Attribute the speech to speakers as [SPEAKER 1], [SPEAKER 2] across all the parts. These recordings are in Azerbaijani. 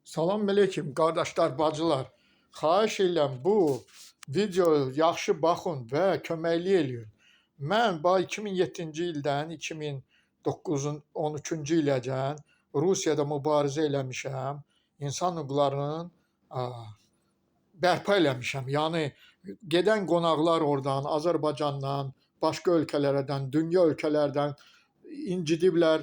[SPEAKER 1] Salam əleykum qardaşlar, bacılar. Xahiş edirəm bu video yaxşı baxın və köməklik eləyin. Mən 2007-ci ildən 2009-13-cü iləcən Rusiyada mübarizə eləmişəm. İnsan hüquqlarının bərpa eləmişəm. Yəni gedən qonaqlar oradan, Azərbaycandan, başqa ölkələrdən, dünya ölkələrdən incidiblər.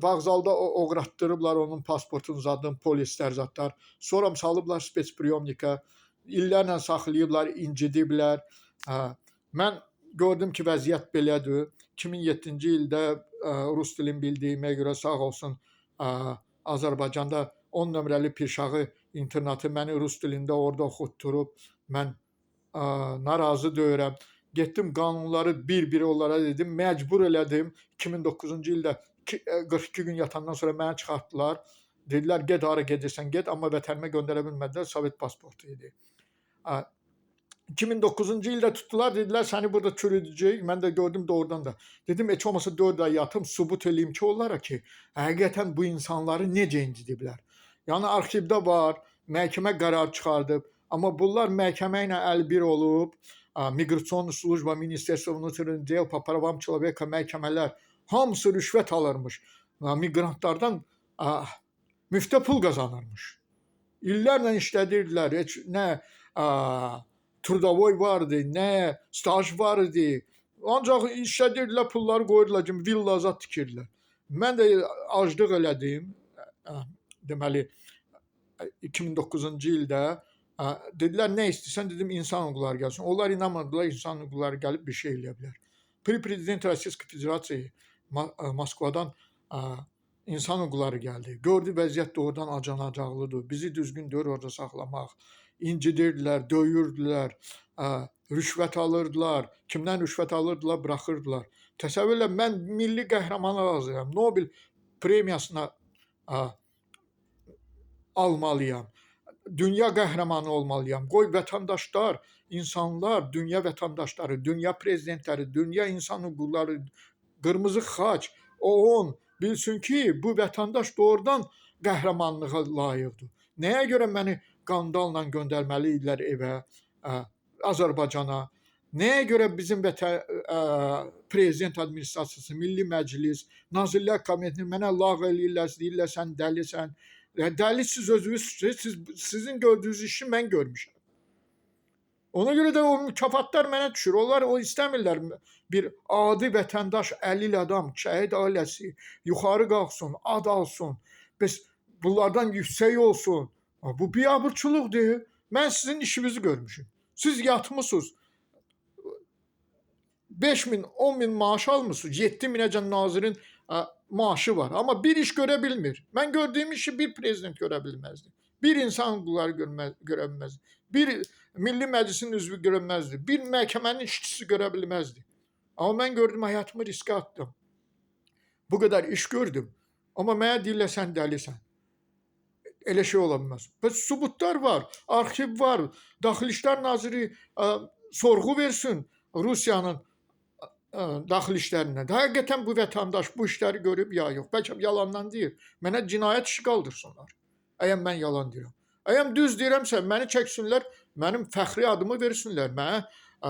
[SPEAKER 1] Vağzalda oğratdırıblar onun pasportunu zadını, polislər zadlar. Sonra salıblar spetspriyomnika. İllərlə saxlayıblar, incidiblər. Hə, mən gördüm ki, vəziyyət belədir. 2007-ci ildə rus dilini bildiyimə görə sağ olsun Azərbaycanda 10 nömrəli Pirşağı internatı məni rus dilində orada oxutdurub. Mən narazı deyirəm. Getdim qanunları bir-bir onlara dedim, məcbur elədim. 2009-cu ildə 42 gün yatandan sonra məni çıxartdılar. Dedilər get hara gedirsən get, amma vətənimə göndərə bilmədilər, Sovet pasportu idi. 2009-cu ildə tutdular, dedilər səni burada çürüdəcəyik. Mən də gördüm doğrudan da. Dedim heç olmasa 4 ay yatım, sübut eləyim ki onlara ki, həqiqətən bu insanları necə incidiblər. Yəni arxivdə var, məhkəmə qərar çıxardıb, amma bunlar məhkəmə ilə əlbir olub, Migrasion Служба, Министерство внутренних дел по правам человека məhkəmələr hamısı rüşvət alırmış. Miqrantlardan müftə pul qazanırmış. İllərlə işlədirdilər. Heç nə trudavoy vardı, nə staj var idi. Ancaq işlədirdilər, pulları qoyurdular kimi villa zad tikirdilər. Mən də aclıq elədim. Deməli 2009-cu ildə dedilər nə istəyirsən? Dedim insan hüquqları gəlsin. Onlar inanmadılar insan hüquqları gəlib bir şey eləyə bilər. Prezident Российской Federasiya Moskvadan insan hüquqları gəldi. Gördü vəziyyət doğrudan acınacaqlıdır. Bizi düzgün deyir orada saxlamaq. İncidirdilər, döyürdülər, rüşvət alırdılar. Kimdən rüşvət alırdılar, buraxırdılar. Təsəvvür elə mən milli qəhrəmana hazıram. Nobel premiyasına almalıyam. Dünya qəhrəmanı olmalıyam. Qoy vətəndaşlar, insanlar, dünya vətəndaşları, dünya prezidentləri, dünya insan hüquqları, Qırmızı Xaç, OON bilsin ki, bu vətəndaş doğrudan qəhrəmanlığa layiqdir. Nəyə görə məni qandalla göndərməli idilər evə, Azərbaycana? Nəyə görə bizim vətən prezident administrasiyası, Milli Məclis, Nazirlər Kabinetini mənə lağ eləyirlər, deyirlər sən dəlisən. Dəli siz özünüz, siz, sizin gördüyünüz işi mən görmüşəm. Ona görə də o mükafatlar mənə düşür. Onlar o istəmirlər bir adi vətəndaş, əlil adam, şəhid ailəsi yuxarı qalxsın, ad alsın. Bəs bunlardan yüksək olsun. Bu biabırçılıqdır. Mən sizin işinizi görmüşüm. Siz yatmısınız. 5 min, 10 min maaş almısınız. 7 minəcən nazirin maaşı var. Amma bir iş görə bilmir. Mən gördüyüm işi bir prezident görə bilməzdi. Bir insan hüquqları görə bilməzdi. Bir Milli Məclisin üzvü görə bilməzdi. Bir məhkəmənin işçisi görə bilməzdi. Amma mən gördüm, həyatımı riskə atdım. Bu qədər iş gördüm. Amma mənə deyirlər sən dəlisən. Elə şey ola bilməz. Bəs sübutlar var, arxiv var. Daxili İşlər Naziri sorğu versin Rusiyanın daxili işlərindən. Həqiqətən bu vətəndaş bu işləri görüb ya yox. Bəlkə yalandan deyir. Mənə cinayət işi qaldırsınlar. Əgər mən yalan deyirəm. Əgər düz deyirəmsə məni çəksinlər, mənim fəxri adımı versinlər, mənə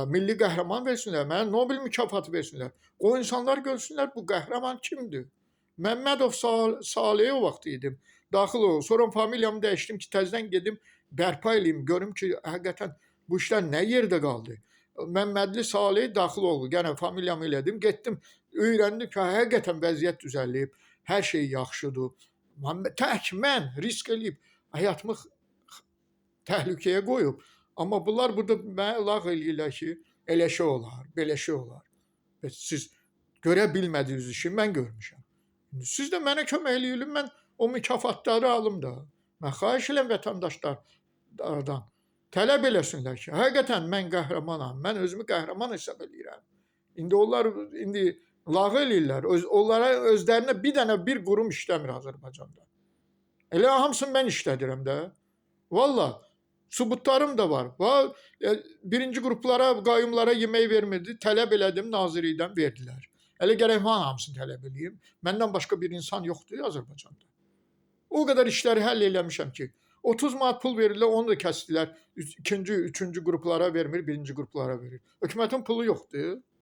[SPEAKER 1] milli qəhrəman versinlər, mənə Nobel mükafatı versinlər. O insanlar görsünlər bu qəhrəman kimdir. Məmmədov Saleh o vaxt idim. Daxil ol. Sonra familiyamı dəyişdim ki, təzədən gedim bərpa eləyim, görüm ki, həqiqətən bu işlər nə yerdə qaldı. Məmmədli Saleh daxil oldu. Yenə familiyamı elədim. Getdim, öyrəndim ki, həqiqətən vəziyyət düzəlib, hər şey yaxşıdır. Tək mən risk eləyib həyatımı təhlükəyə qoyub. Amma bunlar burada mənə lağ eləyirlər ki, elə şey olar, belə şey olar. Və siz görə bilmədiyiniz işi mən görmüşəm. İndi siz də mənə kömək eləyin, mən o mükafatları alım da. Mən xahiş edirəm vətəndaşlardan tələb eləsinlər ki, həqiqətən mən qəhrəmanam. Mən özümü qəhrəman hesab eləyirəm. İndi onlar indi lağ eləyirlər. Onlara özlərinə bir dənə bir qurum işləmir Azərbaycanda. Elə hamısını mən işlədirəm də. Valla sübutlarım da var. Birinci qruplara, qayyumlara yemək vermirdi. Tələb elədim, nazirlikdən verdilər. Elə gərək mən hamısını tələb eləyim. Məndən başqa bir insan yoxdur Azərbaycanda. O qədər işləri həll eləmişəm ki, 30 manat pul verirlər, onu da kəsdilər. İkinci, üçüncü qruplara vermir, birinci qruplara verir. Hökumətin pulu yoxdur.